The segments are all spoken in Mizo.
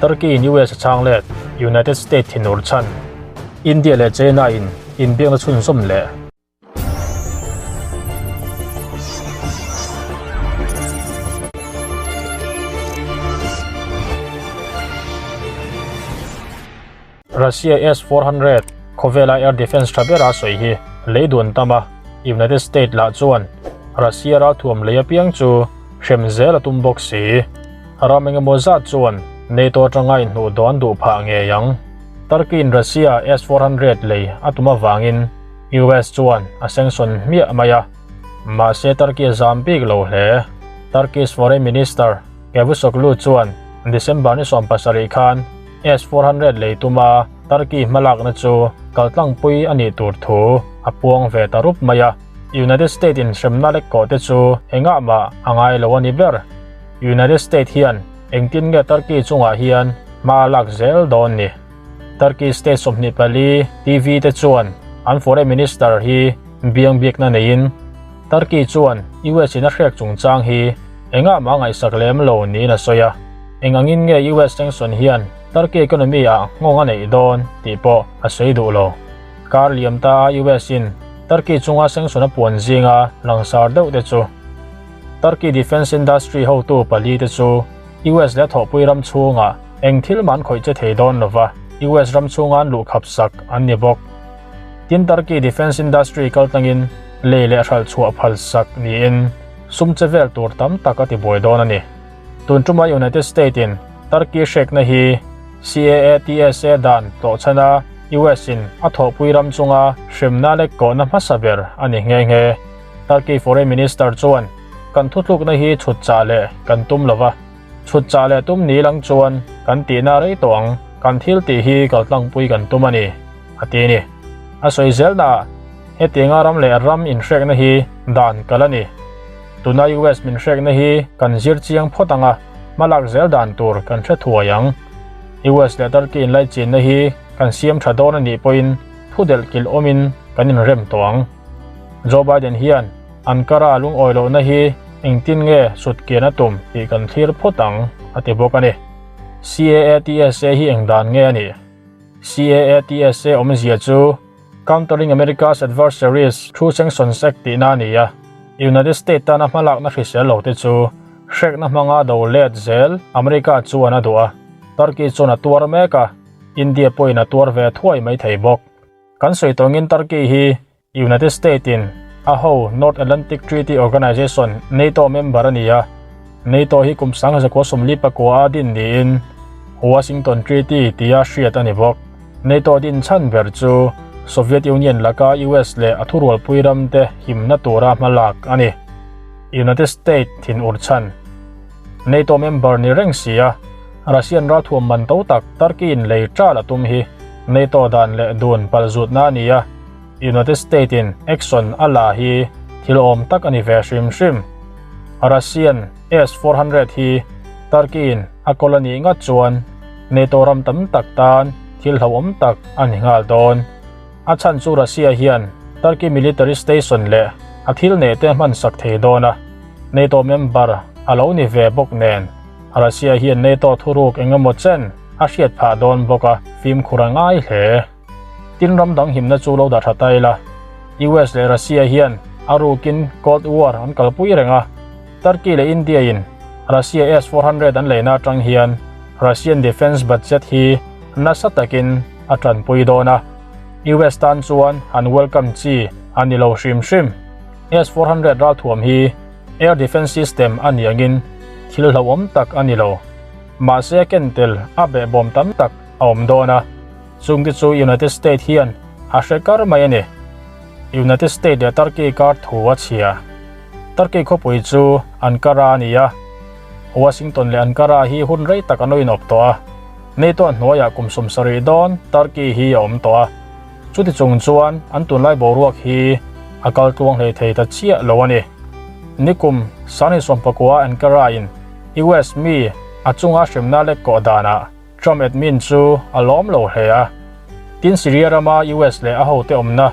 Turkey in US a chhang let, United States thinur chhan, India leh China in inbiakna chhunzawm leh. Russia S-400 khawvela air defence tha bera sawi hi lei dun tam a, United States lah chuan Russia ralthuam lei apiang chu hrem zel a tum bawk si. Ram engemaw zat chuan NATO atanga inhnuh dawn duh phah ngei ang. Turkey in Russia S-400 lei a tum avangin US chuan a sanction hmiah mai a, mahse Turkey a zam bik lo hle. Turkish Foreign Minister Cavusoglu chuan December ni 17 khan S-400 lei tuma Turkey hmalakna chu kaltlangpui a nih tur thu a puang ve ta rup mai a. United States in hremna lek kawh te chu engah mah a ngai lo a ni ber. United States hian engtin nge Turkey chungah hian hma a lak zel dawn ni? Turkey state 24 TV te chuan an foreign minister hi biang biakna neiin Turkey chuan US in a hrek chungchang hi engah mah ngaihsak lem lo niin a sawi a. Eng angin nge US sanction hian Turkey economy ah nghawng a neih dawn tih pawh a sawi duh lo. Kar liam ta a US in Turkey chunga sanction a puan zinga langsar deuh te chu Turkey defence industry hotu pali te chu US leh thawhpui ram chhungah eng thil mah an khawih che thei dawn lova US ram chhunga an luh khap sak an ni bawk. Tin Turkey defence industry kaltlangin lei leh hralh chhuah phal sak niin sum che vel tur tam tak a ti buai dawn a ni. Tun tuma United States in Turkey hrekna hi CAATSA dan tlawhchhana US in a thawhpui ram chunga hremna leh kawhna hmasa ber a ni nghe nghe. Turkey Foreign Minister chuan kan thutlukna hi chhut chah leh kan tum lova, chhut chah leh tum ni lang chuan kan tihna rei tawh ang, kan thil tih hi kaltlangpui kan tum a ni, a ti a ni. A sawi zelnaah hetianga ram leh ram inhrekna hi dan kal a ni. Tuna US min hrekna hi kan zir chiang phawt ang a, hmalak zel dan tur kan hre thuai ang. US leh Turkey inlaichinna hi kan siam tha dawn a nih pawhin thu delh kilh awmin kan inrem tawh ang. Joe Biden hian Ankara lungawi lohna hi engtin nge sut kian a tum tih kan thlir phawt ang, a ti bawk a ni. CAATSA hi eng dan nge a nih? CAATSA awmzia chu Countering America's Adversaries Through Sanctions Act tihna a ni a, United States tana hmalakna hrisel lo te chu hrekna hmanga do let zel America chuan a duh a, Turkey chuan a tuar mek a, India pawhin a tuar ve thuai mai thei bawk. Kan sawi tawngin Turkey hi United States in a ho North Atlantic Treaty Organization, NATO, member a ni a, NATO hi kum 1949 a din niin Washington Treaty tia hriat a ni bawk. NATO din chhan ber chu Soviet Union laka US leh a thurualpui ramte himna tura hmalak a ni. United States thin ur chhan NATO member ni reng si a, Russian ralthuam man to tak Turkey in lei ṭal a tum hi NATO dan leh dun palzutna a ni a, United States in action a la hi thil awm tak a ni ve hrim hrim. Russian S-400 hi Turkey in a kawl a nih ngat chuan NATO ram tam tak tan thil hlauhawm tak a ni nghal dawn. A chhan chu Russia hian Turkey military station leh a thil neih te hman sak thei dawn a, NATO member a lo ni ve bawk nen Russia hian NATO thuruk engemaw chen a hriat phah dawn bawk a, fimkhur a ngai hle. Tin ram dang himna chu lo dah tha ta ila. US leh Russia hian a rukin Cold War an kalpui reng a, Turkey leh India in Russia S-400 an leina atang hian Russian defence budget hi nasa takin a tanpui dawn a, US tan chuan an welcome chi a ni lo hrim hrim. S-400 ralthuam hi air defence system a ni angin thil hlauhawm tak a ni lo. Mahse a ken tel a behbawm tam tak a awm dawn a. Chungte chu United States hian a hre kar mai a ni. United States leh Turkey kar thu a chhia. Turkey khawpui chu Ankara a ni a. Washington leh Ankara hi hun rei tak an lo inawp tawh a. NATO hnuaiah kum 70 dawn Turkey hi a awm tawh a. Chuti chung chuan an tunlai boruak hi a kal tluang hlei thei ta chiah lo a ni. Nikum Sani 19 Ankara in US mi a chunga hremna lek kawh danah Trump admin chu a lawm lo hle a. Tin Syria rama US leh a hote awmna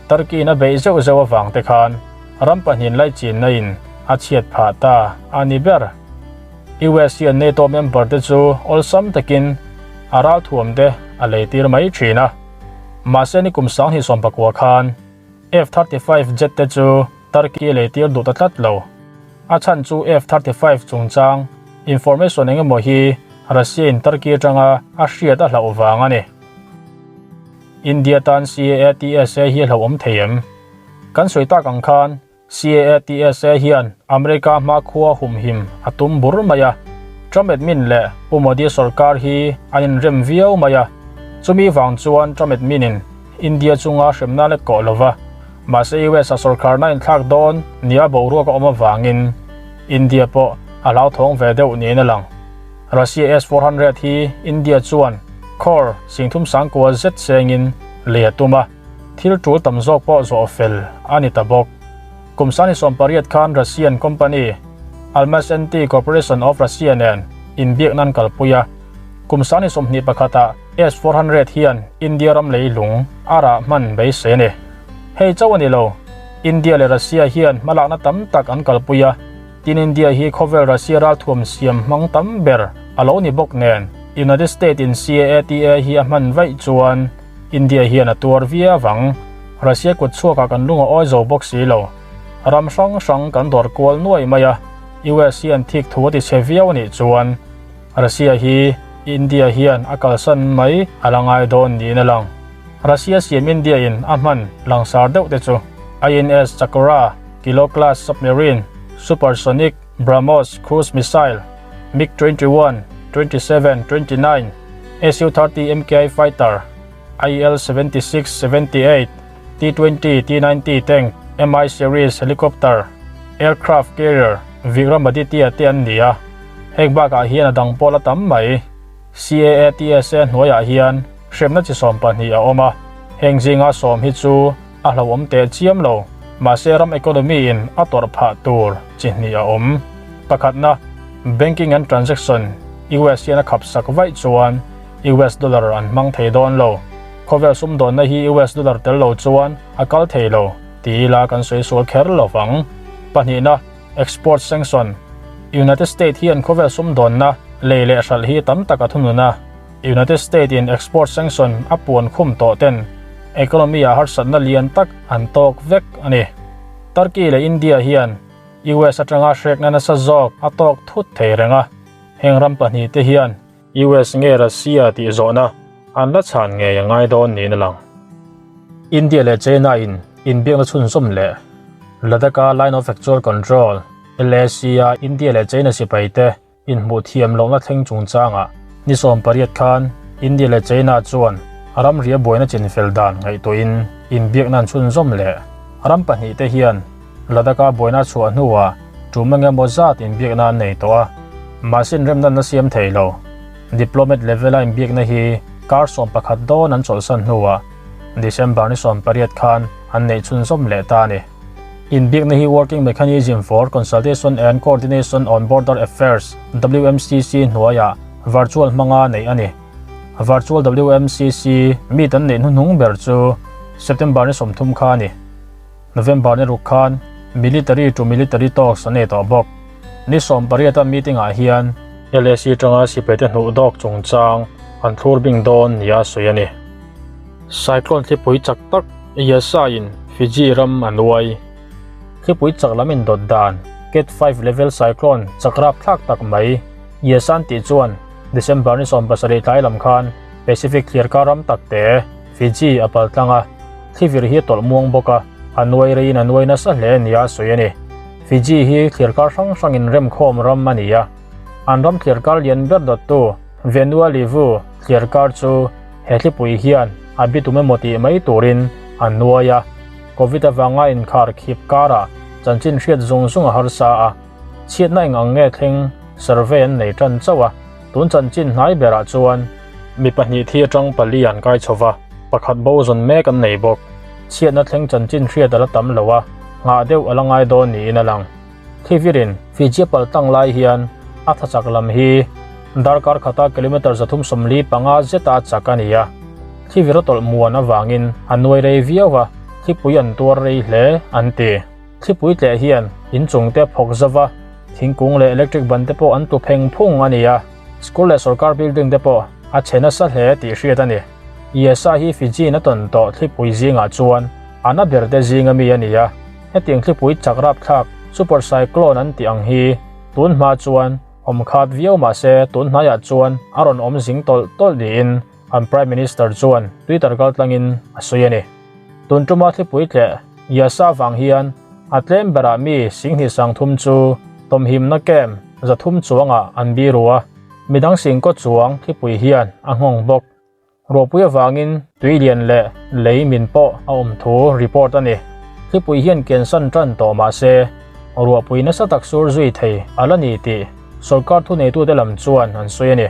Turkey in a beih zeuh zeuh avang te khan ram pahnih laichinna in a chhiat phah ta a ni ber. US hian NATO member te chu awlsam takin a ralthuam te a leitir mai thin a. Mahse nikum 2019 khan F-35 jet te chu Turkey a leitir duh ta tlat lo. A chhan chu F-35 chungchang information engemaw hi Russia in Turkey atanga a hriat a hlauh vang a ni. India tan CAATSA hi a hlauhawm thei em? Kan sawi tak ang khan CAATSA hian America hmakhua humhim a tum bur mai a, Trump admin leh Pu Modi sorkar hi an inrem viau mai a, chumi vang chuan Trump admin in India chunga hremna lek kawh lova, mahse US a sorkarna inthlak dawn nia boruak a awm avangin India pawh a hlauthawng ve deuh niin a lang. Russia S-400 hi India chuan crore 39 zet sengin lei a tum a, thil tul tam zawk pawh zawh fel a ni ta bawk. Kum 28 khan Russian company Almaz-Antey Corporation of Russia nen inbiakna an kalpui a, kum 21 ah S-400 hian India ram leilung a rah hman beisei a ni. Hei chauh a ni lo, India leh Russia hian hmalakna tam tak an kalpui a, tin India hi khawvel Russia ralthuam siam hmang tam ber a lo ni bawk nen, United States in CAATA hi a hman vaih chuan India hian a tuar viau ang. Russia kut chhuakah kan lung a awi zo bawk si lo. Ram hrang hrang kan dawr kual nuai mai a, US hian thik thu a ti chhe viau a nih chuan Russia hi India hian a kalsan mai a la ngai dawn niin a lang. Russia siam India in a hman langsar deuh te chu INS Chakra, Kilo class submarine, supersonic BrahMos cruise missile, MiG-21, 27, 29, Su-30 MKI fighter, IL-76, 78, T-20, T-90 tank, Mi series helicopter, aircraft carrier, Vikramaditya te an ni a. Heng bakah hian a dang pawh la tam mai. CAATSA hnuaiah hian hremna chi 12 a awm a, heng zinga sawm hi chu a hlauhawm teh chiam lo. Mahse ram economy in a tawrh phah tur chi hnih a awm. Pakhatna, banking and transaction, US hian a khap sak vaih chuan US dollar an hmang thei dawn lo. Khawvel sumdawnna hi US dollar tel lo chuan a kal thei lo ti ila kan sawi sual kher lo vang. Pahnihna, export sanction, United States hian khawvel sumdawnna lei leh hralh hi tam tak a thunun a. United States in export sanction a puan khum tawh ten economy ah harsatna lian tak an tawk vek a ni. Turkey leh India hian US atanga hrekna nasa zawk a tawk thut thei reng a, heng ram pahnih te hian US nge Russia tih zawhna an la chhan ngei a ngai dawn niin a lang. India leh China in inbiakna chhunzawm leh Ladakh-a Line of Actual Control, LAC-a India leh China sipai te inhmuh thiam lohna thleng chungchangah ni 18 khan India leh China chuan ramri a buaina chinfel dan ngaihtuahin inbiakna an chhunzawm leh. Ram pahnih te hian Ladakh-a buaina chhuah hnuah tum engemaw zat inbiakna an nei tawh a, mahse inremna an la siam thei lo. Diplomat level-a inbiakna hi kar 11 dawn an chawlhsan hnuah December ni 18 khan an neih chhunzawm leh ta a ni. Inbiakna hi Working Mechanism for Consultation and Coordination on Border Affairs, WMCC, hnuaiah virtual hmanga neih a ni. Virtual WMCC meet an neih hnuhnung ber chu September ni 30 kha a ni. November ni ruk khan Military to Military Talks an nei tawh bawk. Ni 18 a meeting ah hian LAC tanga sipaite hnuh dawk chungchang an thlur bing dawn nia sawi a ni. Cyclone thlipui chak tak Yasa in Fiji ram a nuai. Thlipui chak lam indawt dan Cat 5 level cyclone chak rap thlak tak mai Yasa an tih chuan December ni 17 tlai lam khan Pacific thliarkar ram tak te Fiji a pal tlang a, thlivir hi a tawlh muang bawk a, a nuai reiin a nuai nasa hle nia sawi a ni. Fiji hi thliarkar hrang hrangin remkhawm ram a ni a, an ram thliarkar lian ber dawttu Vanua Levu thliarkar chu He thlipui hian a bitum emaw tih mai turin an nuai a, Covid avanga inkhar khip karah chanchin hriat zung zung a harsa a, chhiatna eng ang nge thleng survey an nei tan chauh a, tun chanchin hnai berah chuan mi pahnih thi atang pali an kai chho va, pakhat bo zawn mek an nei bawk. Chhiatna thleng chanchin hriat a la tam lo a, nghah deuh a la ngai dawn niin a lang. Thivirin Fiji pal tlang lai hian a thachak lam hi darkar khata kilometre 345 zeta chak a ni a. Thivir a tawlh muan avangin a nuai rei viau a, thlipui an tuar rei hle an ti. Thlipui tleh hian inchung te phawk zova. Thingkung leh electric ban te pawh an tlu pheng phung a ni a, school leh sorkar building te pawh a chhe nasa hle tih hriat a ni. Yasa hi Fiji-in a tawn tawh thlipui zingah chuan a na ber te zinga mi a ni a, hetiang thlipui chak rapthlak super cyclone an tih ang hi tun hma chuan awm khat viau mah se tun hnaiah chuan a rawn awm zing tawlh tawlh niin an Prime Minister chuan Twitter kaltlangin a sawi a ni. Tun tuma thlipui tleh Yasa vang hian a tlem berah mi 20 30 chu tawmhimna camp 300 chuangah an biru a, midang singkaw chuang thlipui hian a nghawng bawk. Ruahpui avangin tui lian leh lei min pawh a awm thu report a ni. Thlipui hian kensan tan tawh mah se ruahpui nasa tak sur zui thei a la ni tih sorkar thuneitute lam chuan an sawi a ni.